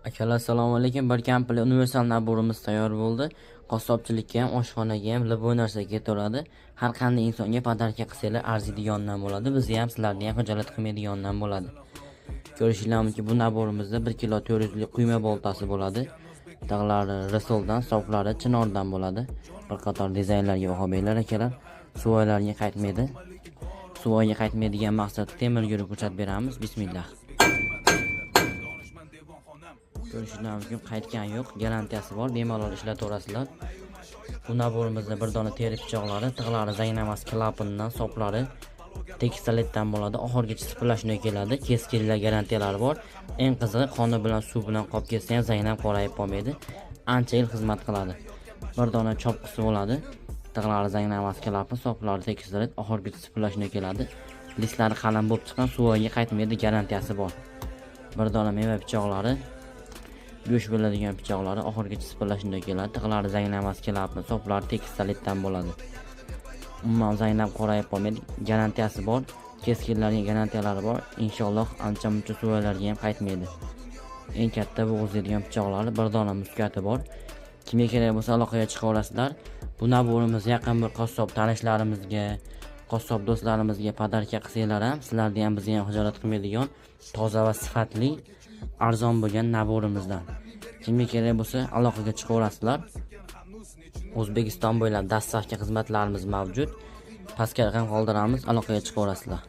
Akalar, assalomu alaykum. Bir komplekt universal набор imiz tayyor bo'ldi. Qassobchilikka ham, oshxonaga ham, любой narsaga ketaveradi. Har qanday insonga подарка qilsanglar arziydigandan bo'ladi. Bizni ham, sizlarni ham xijolat qilmaydigandan bo'ladi. Ko'rishinglar mumkin, bu набор imizda 1 kilo 400 lik quyma boltasi bo'ladi. Tig'lari risoldan, soplari chinordan bo'ladi. Bir qator dizaynlarga baho beringlar, akalar. Suvoylarga qaytmaydi. Suvoyga qaytmaydigan maqsadda temir yurib ko'rsatib beramiz. Bismillah. Ko'rishinglar mumkin, qaytgan yo'q, garantiyasi bor, bemalol ishlataverasizlar. Bu набор imizda bir dona teri pichoqlari, tig'lari zanglamas klapandan, soplari tekstoletdan bo'ladi. Oxirgicha сплошной keladi, keskinlar garantiyalari bor. Eng qizig'i, qoni bilan, suv bilan qolib ketsa ham zanglab qorayib qolmaydi. Ancha yil xizmat qiladi. Bir dona chopqisi bo'ladi. Tig'lari zanglamas klapan, soplari tekstolet, oxirgicha сплошной keladi. Listlari qalin bo'lib chiqqan, suvoyga qaytmaydi, garantiyasi bor. Bir dona meva pichoqlari, go'sht bo'ladigan pichoqlari oxirgicha сплошной keladi. Tig'lari zanglamas klapan, soplari tekstoletdan bo'ladi. Umuman zanglab qorayib qolmaydi, garantiyasi bor. Keskinlarga garantiyalari bor. Inshaalloh ancha muncha suvoylarga ham qaytmaydi. Eng katta bo'g'izlaydigan pichoqlari, bir dona muskati bor. Kimga kerak bo'lsa, aloqaga chiqaverasizlar. Bu набор imiz yaqin bir qassob tanishlarimizga, qassob do'stlarimizga подарка qilsanglar ham, sizlarni ham, bizni ham xijolat qilmaydigan toza va sifatli, arzon bo'lgan набор imizdan. Kimga kerak bo'lsa, aloqaga chiqaverasizlar. O'zbekiston bo'ylab доставка xizmatlarimiz mavjud. Pastga raqam qoldiramiz, aloqaga chiqaverasizlar.